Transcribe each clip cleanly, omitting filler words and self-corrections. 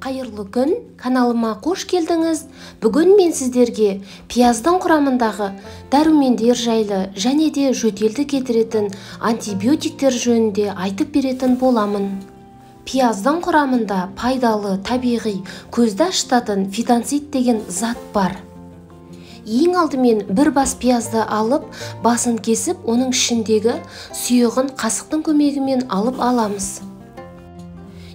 Қайырлы күн, каналыма қош келдіңіз. Бүгін мен сіздерге пияздың құрамындағы дәрумендер жайлы және де жөтелді кетіретін антибиотиктер жөнінде айтып беретін боламын. Пияздың құрамында пайдалы, табиғи, көзді ашытатын фитонцид деген зат бар. Ең алдымен бір бас пиязды алып, басын кесіп, оның ішіндегі сұйығын қасықтың көмегімен алып аламыз.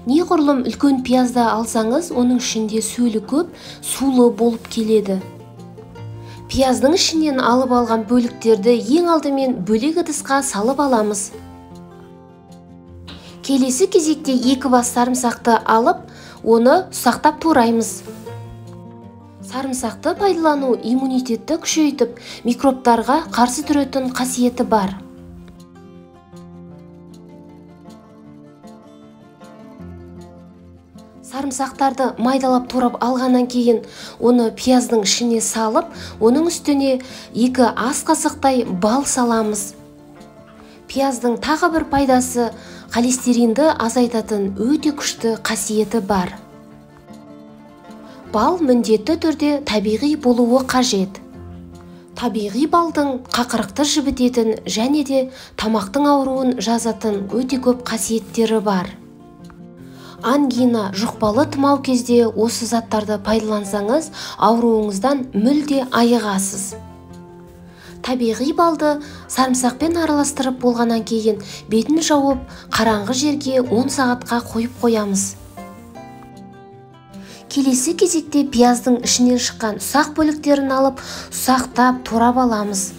Неғұрлым үлкен пиязды алсаңыз, оның ішінде сөлі көп, сулы болып келеді. Пияздың ішінен алып алған бөліктерді ең алдымен бөлек ыдысқа салып аламыз. Келесі кезекте екі бас сарымсақты алып, оны ұсақтап тураймыз. Сарымсақты пайдалану иммунитетті күшейтіп, микробтарға қарсы тұратын қасиеті бар. Сарымсақтарды майдалап турап алғаннан кейін оны пияздың ішіне салып, оның үстіне 2 ас қасықтай бал саламыз. Пияздың тағы бір пайдасы холестеринді азайтатын өте күшті қасиеті бар. Бал міндетті түрде табиғи болуы қажет. Табиғи балдың қақырықты жібітетін және де тамақтың ауруын жазатын өте көп қасиеттері бар. Ангина, жұқпалы тұмау кезде осы заттарды пайдалансаңыз, ауруыңыздан мүлде айығасыз. Табиғи балды сарымсақпен араластырып болғаннан кейін бетін жауып, қараңғы жерге 10 сағатқа қойып қоямыз. Келесі кезекте пияздың ішінен шыққан ұсақ бөліктерін алып, ұсақтап турап аламыз.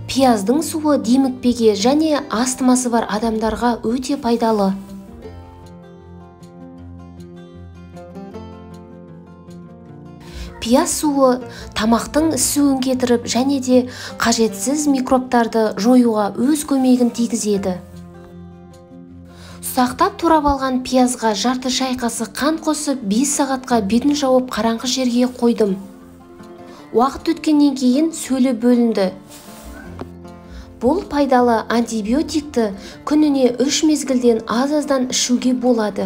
Пияздың суы демікпеге және астмасы бар адамдарға өте пайдалы. Пияз суы тамақтың ісуін кетіріп және де қажетсіз микробтарды жоюға өз көмегін тигізеді. Ұсақтап турап алған пиязға жарты шай қасық қант қосып, 5 сағатқа бетін жауып қараңғы жерге қойдым. Уақыт өткеннен кейін сөлі бөлінді. Бұл пайдалы антибиотикті күніне 3 мезгілден аз-аздан ішуге болады.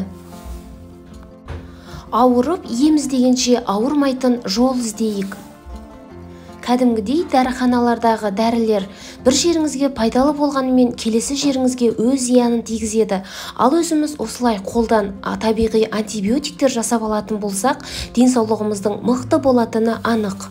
Ауырып ем іздегенше ауырмайтын жол іздейік. Кәдімгідей дәріханалардағы дәрілер бір жеріңізге пайдалы болғанымен келесі жеріңізге өз зиянын тигізеді. Ал өзіміз осылай қолдан табиғи антибиотиктер жасап алатын болсақ, денсаулығымыздың мықты болатыны анық.